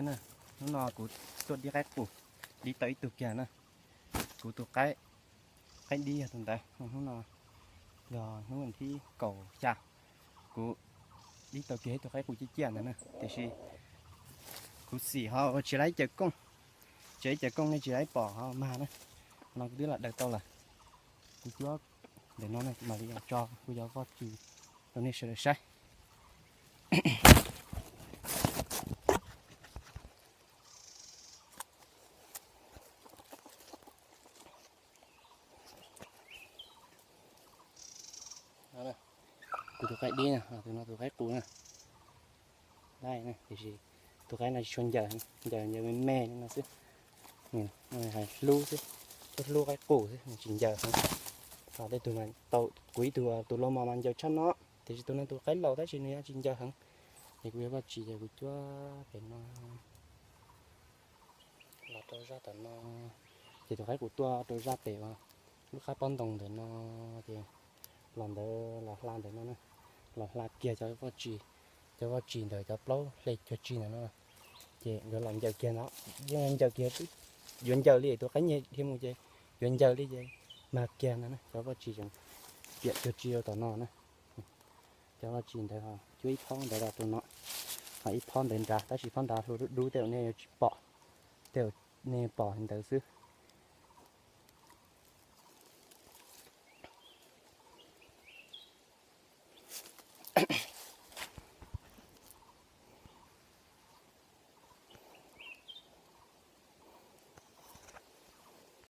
Na, hnub no kuv tuaj dib qaib qus, dib tau ib tug kiag na. Kuv tus qaib, qaib dib yog tus ntawd. Hnub no yog hnub thib kaum xya, kuv dib tau kiag ib tug qaib qus ciaj ciaj ntawd na, tiam sis kuv xim ho tsis laib caws kooj, tsis laib caws kooj nej tsis laib pom ho mag na. No kuv twb los daws tau lawm. Kuv cuab ntawm no na, mam li tso kuv cov voj tsis rau nej sawv daws saib. Kuv tus qaib dib na, tus no tus qaib qus na, tiam sis tus qaib no tsis tshua ncaws, ncaws ncaws me me li no xwb. Hais hlub xwb, hlub hlub qaib qus xwb, nws tsis ncaws heev. Ho tej tug mas tau, kuv ib tug tus lau mos mas ncaws tshaj no, tiam sis tus no tus qaib laus tab sis nws tsis ncaws heev. Ces kuv yuav voj tsis ces kuv cuab pem no los rau zaj tom no, ces tus qaib qus tuaj rau zaj pem uas lub qab pob ntoo ntawm no, ces los ntawd los hla ntawm no na, los hla kiag cov voj tsis, cov voj tsis ntawm cov plaub hle cuag tsi ntawm no, ces yuav los ncaws kiag no, yeej ncaws kiag, yuav ncaws li tus qaib nyiag dhia mus ces yuav ncaws li ces mag kiag no na, cov voj tsis tseem piam cuag tsi rau tom no na. Cov voj tsis ntawd ho cuab ib phob ntawd los rau no, ho ib phob ntawd nrad, tab sis phob nrad hlua dub dub tej zaum nej yuav tsis pom, tej zaum nej pom ntawd xwb.